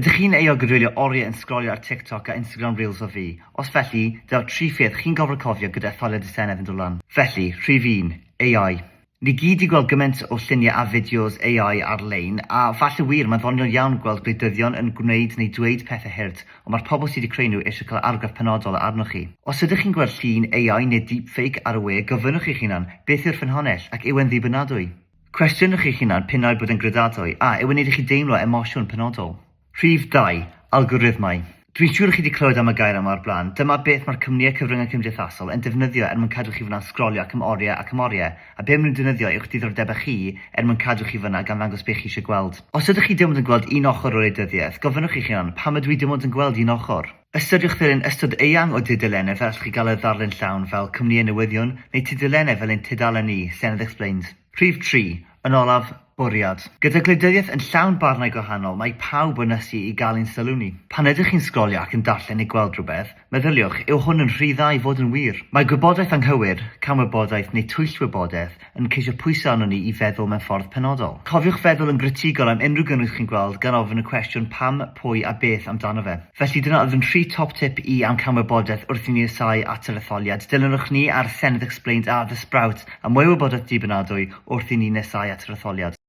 Ydych chi'n euog o dreulio oriau yn sgrolio ar TikTok a Instagram Reels fel fi? Os felly, dyma'r tri pheth chi'n gorfod cofio gyda etholiad y Senedd yn dod lan. Felly, rhif un, AI. Ni gyd 'di gweld gymaint o lluniau a fideos AI ar-lein, a falle wir, mae'n ddoniol iawn gweld gwleidyddion yn gwneud neu dweud pethau hurt, ond mae'r pobl sydd 'di creu nhw eisiau cael argraff penodol arnoch chi. Os ydych chi'n gweld llun AI neu deepfake ar y we, gofynnwch i'ch hunan, beth yw'r ffynhonnell, ac yw e'n ddibynadwy? Cwestiynwch eich hunan p'un ai bod e'n gredadwy, a yw e'n neud i chi deimlo emosiwn penodol? Rhif 2, Algorithmau. Dwi'n siŵr chi 'di clywed am y gair yma o'r blaen. Dyma beth mae'r cwmnïau cyfryngau cymdeithasol yn defnyddio er mwyn cadw chi fyna'n sgrolio ac am oriau ac am oriau, a be maen nhw'n defnyddio yw'ch diddordebau chi er mwyn cadw chi fyna gan ddangos be chi eisiau gweld. Os ydych chi dim ond yn gweld un ochr o wleidyddiaeth, gofynnwch i'ch hunan, pam ydw i dim ond yn gweld un ochr? Ystyriwch ddilyn ystod eang o dudalennau fel allwch chi gael y ddarlun llawn fel cwmnïau newyddion neu tudalennau fel ein tudalen ni, Senedd Explained. Rhif 3, Yn olaf, bwriad. Gyda gwleidyddiaeth yn llawn barnau gwahanol, mae pawb yn ysu i gael ein sylw ni. Pan ydych chi'n sgrolio ac yn darllen neu gweld rhywbeth, meddyliwch, yw hwn yn rhy dda i fod yn wir? Mae gwybodaeth anghywir, camwybodaeth neu twyllwybodaeth yn ceisio pwyso arnon ni i feddwl mewn ffordd penodol. Cofiwch feddwl yn gritigol am unrhyw gynnwys chi'n gweld gan ofyn y cwestiwn pam, pwy a beth amdano fe. Felly dyna oedd fy nhri top tip i am camwybodaeth wrth i ni nesáu at yr etholiad. Dilynwch ni ar Senedd Explained a The Sprout am mwy o wybodaeth dibynadwy wrth i ni nesáu at yr etholiad.